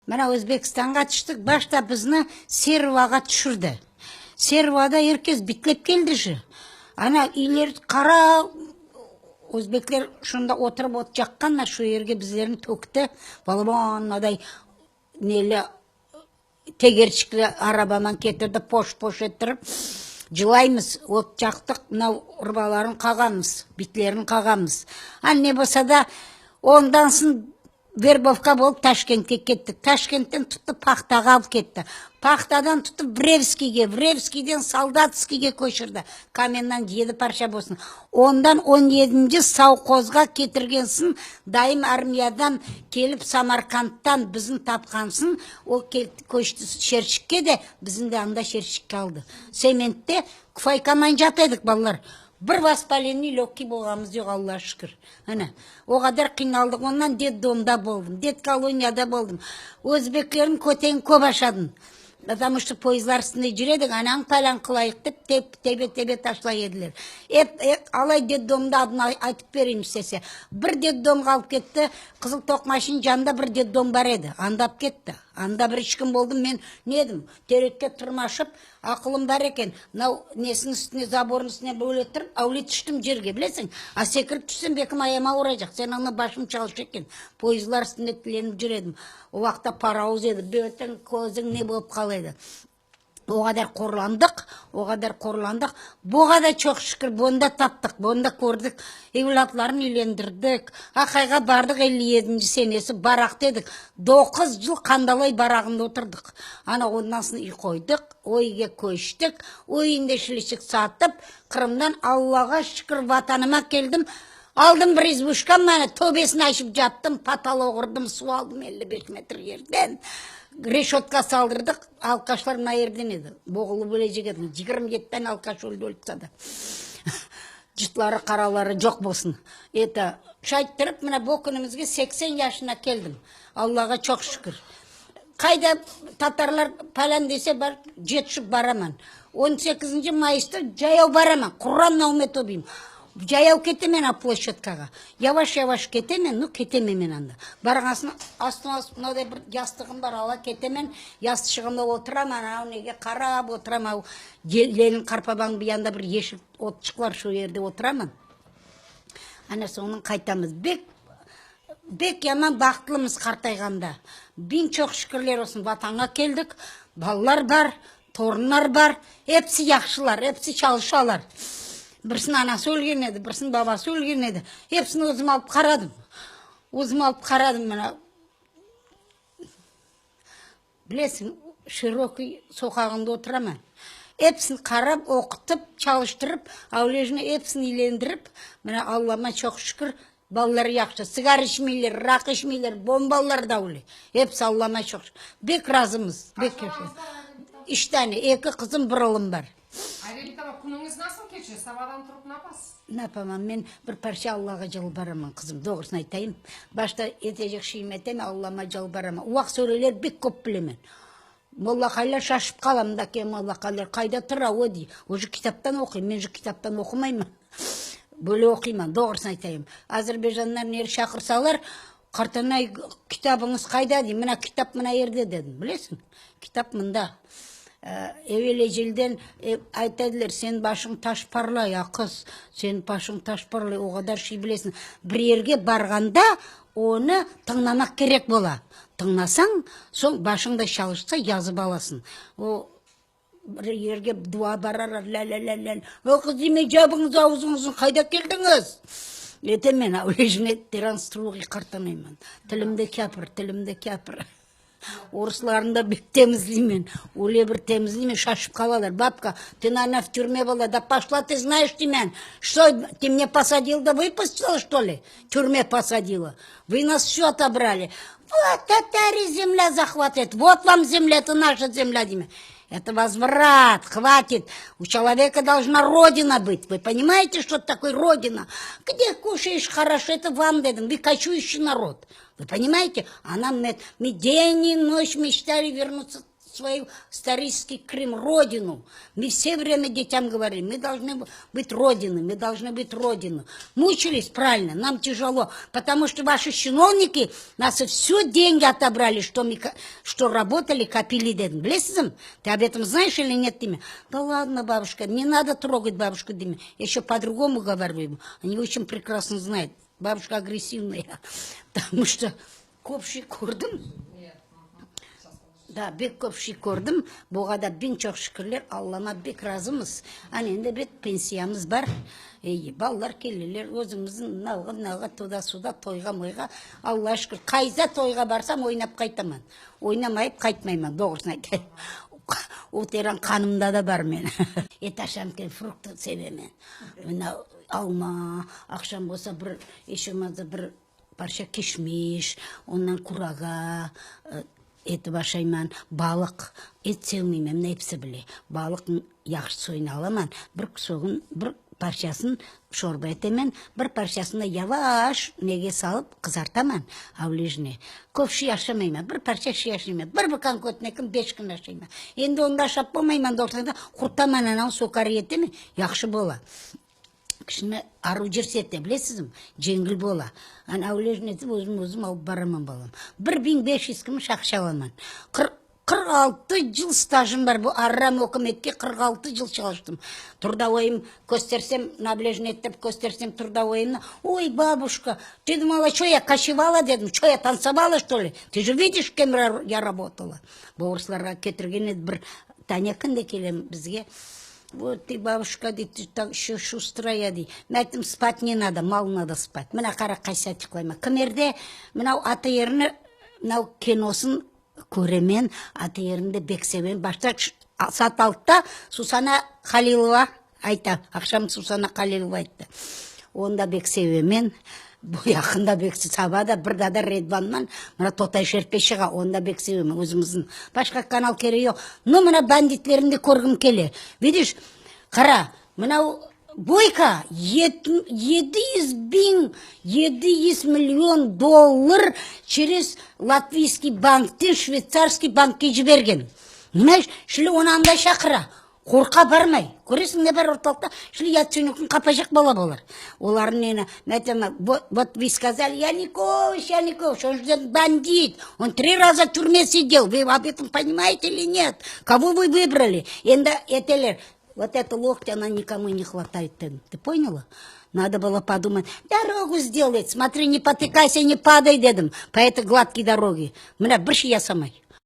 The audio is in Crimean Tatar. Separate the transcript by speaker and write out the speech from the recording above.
Speaker 1: Mına Özbekistanğa tüştik, başta bizni Servağa tüşürdi. Servada er kes bitlep keldi je. Ana, üyler qara, özbekler şunda oturıp ot caqqanlar, şu yerge bizlerni tökti. Balaban mınaday neli tegerçikli arabaman ketirdi, poş-poş ettirip, cılaymız, ot caqtıq, mınav urbalarını qağamız, bitlerini qağamız. A, ne bolsa da, ondan soñ Verbovka bolıp Taşkentke kettik. Taşkentten tuttı Pahtağa alıp ketti. Pahtadan tutıp Vrevskiyge, Vrevskiyden Soldatskiyge köçürdi. Kamendan yedi parça bolsun. Ondan on yedinci sovhozğa ketirgensin, dayım armiyadan kelip Samarkandtan bizni tapqansın, o köçti Şerçikke de, bizni de anda Şerçikke aldı. Sementte kufaykaman jata edik balalar. Bir vospaleniy lögkiy bolğanımız yoq, Allağa şükür. Ana, o qadar qıynaldıq. Ondan detdomda boldım, detkoloniyada boldım. Özbeklerniñ kötegini köp aşadım. Потому что poyezdlar üstünde yüre edik, anañ palan qılayıq dep, tep, tebe-tebe taşlay ediler. Ep, alay detdomda adını aytıp bereyim istese. Bir detdomğa alıp ketti, Qızıl Toqmaşnıñ yanında bir detdom bar edi, anda alıp ketti. Anda bir üç kün boldım, men ne edim, terekke tırmaşıp, Aqılım bar eken, mınav nesiniñ üstüne, zabornıñ üstüne böyle turıp, avle tüştim jerge, bilesiñ? A sekirip tüşsem, bekim ayama uracaq, sen aña başım çalışa eken. Poyezdlar üstünde tilenip jür edim. O vaqıtta parovoz edi, böten közüñ ne bolıp qala edi. O qadar qorlandıq, o qadar qorlandıq. Boğa da çoq şükür, bunı da taptıq, bunı da kördik. Evlâtlarnı üylendirdik. Aqayğa bardıq 57-nci senesi, baraq dedik. Doquz yıl qandalay barağında oturdıq. Ana ondan soñ üy qoydıq, o üyge köçtik. O üyni de şilişik satıp, Qırımdan Allağa şükür Vatanıma keldim. Aldım bir izbuşka, mana töbesini açıp cattım, potolog urdım, suv aldım 55 metr yerden. Reşötka saldırdıq, alkaşlar mına yerden edi, boğulıp ölecek edim. 27 tane alkaş öldi öltsada. Cıtları, qaraları coq bolsun. Eto, şayttırıp mına bu künümizge 80 yaşına keldim. Allağa çoq şükür. Qayda tatarlar palan dese bar, yetişip baraman. On sekizinci mayısta cayav baraman, Quran naumет obiyim. Cayav ketemen a ploşçadkağa. Yavaş-yavaş ketemen, nu ketemen men anda. Barğansın astına mınaday bir yastığım bar, ala ketemen, yastışığımda oturaman, anav nege qarap oturam, av Lenin qartbabanıñ bu yanında bir yeşil otçıq bar, şu yerde oturaman. Ana soñundan qaytamız. Bek Bek yaman bahtlımız qartayğanda. Biñ çoq şükürler olsun, Vatanğa keldik, balalar bar, torunlar bar, episi yahşılar, episi çalışalar. Birisiniñ anası ölgen edi, birisiniñ babası ölgen edi. Episini özüm alıp qaradım. Özüm alıp qaradım mına. Bilesiñ, Şirokiy soqağında oturaman. Episini qarap, oqutıp, çalıştırıp, avlejni episini ilendirip, mına Allama çoq şükür, balalar yahşı, sigara içmeyler, raqı içmeyler, bombalar da öyle. Episi Allama çoq şükür. Bek razımız, bek. Üç tane, eki qızım, bir oğlum bar.
Speaker 2: Ayvebit aba, künüñiz nasıl keçe? Sabadan turıp napasız?
Speaker 1: Napamam, men bir parça Allağa yalvaraman, qızım, doğrusını aytayım. Başta etecek şeyimi etem, Allama yalvaraman. Uvaq sureler bek köp bilemen. Mollaqaylar şaşıp qala, mındaki mollaqaylar qayda tura o, dey. Uje kitaptan oquy, men je kitaptan oqumayman. Böyle oquyman, doğrusını aytayım. Azerbaycandan neri çaqırsalar, qartanay, kitabıñız qayda, dey. Mına kitap mına yerde, dedim, bilesiñ, kitap mında. Evel ecelden ayta ediler, seniñ başıñ taş parlay, a qız, seniñ başıñ taş parlay, o qadar şey bilesiñ. Bir yerge barğanda onı tıñlamaq kerek bola. Tıñlasañ, soñ başıñ da çalışsa, yazıp alasıñ. O, bir yerge dua bararlar, lâ-lâ-lâ-lâ. O qız deyim, icabıñız avuzıñıznı qayda keldiñiz? Etemen, avlejine teran stroğiy qartanayman. Tilimde kâpir, tilimde kâpir. Oruslarnı da bek temizliymen. Öyle bir temizliymen, şaşıp qalalar. Babka, ты, naverno, в тюрьме была. Да пошла ты знаешь, deymen, что, ты мне посадила да выпустила, что ли? Тюрьме посадила. Вы нас все отобрали. Вот татары земля захватывает. Вот вам земля, это наша земля, deymen. Это возврат, хватит. У человека должна родина быть. Вы понимаете, что такое родина? Где кушаешь хорошо, это вам dedim. Вы кочующий народ. Вы понимаете? А нам мы день и ночь мечтали вернуться. свой исторический Крым, родину. Мы все время детям говорим, мы должны быть родины, мы должны быть родину. Мучились, правильно, нам тяжело, потому что ваши чиновники нас все деньги отобрали, что мы, что работали, копили dedim. Bilesiñmi? Ты об этом знаешь или нет, deyim? Да ладно, бабушка, не надо трогать бабушку, deyim. Я еще по-другому говорю ему. Они очень прекрасно знают. Бабушка агрессивная, потому что köp şey kördim. Da, bek köp şey kördim. Buğa da biñ çoq şükürler, Allama bek razımız. Ana endi bet pensiyamız bar. Ey, balalar keleler, özümizniñ mınavğa, mınavğa, tuda-suda, toyğa-moyğa, Allağa şükür, qayda toyğa barsam, oynap qaytaman. Oynamayıp qaytmayman, doğrusını aytayım. O teran qanımda da bar menim. Et aşam kel, fruktı sevemen. Mına alma, aqşam bolsa bir, iç olmazsa bir parça kişmiş, ondan kuraga etip aşayman, balıq, et sevmeymen, mına episi bile. Balıq yahşı soyuna alaman, bir kusogın, bir parçasın şorba etemen, bir parçasını da yavaş nege salıp qızartaman, avlejne. Köp şey aşamayman, bir parça şey aşayman, bir bıkan kötnekin beş kün aşayman. Endi onı da aşap bolmayman, doğrusını aytsam, qurtaman, anavı sokar etemi, yahşı bola. Kişini aruv cirsete, bilesizmi, cengil bola. Ana avlejne etip özüm özüm alıp baraman balam. 1500 kümüş aqça alaman. 46 yıl stajım bar, bu arram ükümetke 46 yıl çalıştım. Trudovoyım köstersem, nablejne ettirip köstersem trudovoyımnı, oy, babuşka, ты думала, ço ya kочевала dedim, ço ya tanцевала, что ли? Ты же видишь, кем я работала. Bu orıslarğa ketirgen edi bir tane künde kelem bizge. Vot ты, babuşka, dey, ты так еще şustraya, dey. Men ayttım, spat ne nado, mal nado spat. Mına qara, qaysı açıqlayman. Kimerde mınav ATRni, mınav kinosın köremen, ATRni de bek sevem. Başta saat altıda Susana Halilova ayta, aqşam Susana Halilova ayttı. Onı da bek sevemen. Bu yaqında bek saba da bir daa Redvandan mına Totay Şerpe çığa, onı da bek sevemen, özümizniñ. Başqa kanal keregi yoq. No, mına banditlerni de körgim kele. Vidiş, qara, mına Boyka 700 biñ, 700 million dollar çerez Latviyskiy bankten Şveytsarskiy bankke cibergen. Понимаешь, şili onı anda şaqıra. Qorqa barmay. Köresiñ, ne bar ortalıqta? Şili Yatsenükni qapacaq bola bular. Olarnıñ neni, men aytam, vot vı skazali, Yanukoviç, Yanukoviç, on же bandit, on tri raza türme sidel, vı ob etom ponimaete ili net? Kogo vı vıbrali? Endi eteler, vot eto loktya, ona nikomu ne hvatayet dedim. Tı ponyala? Nado bylo podumat, dorogu sdelayt, smotri, ne potıkaysa, ne paday dedim, po etoy gladkiy doroge. Mına bir şey yasamay.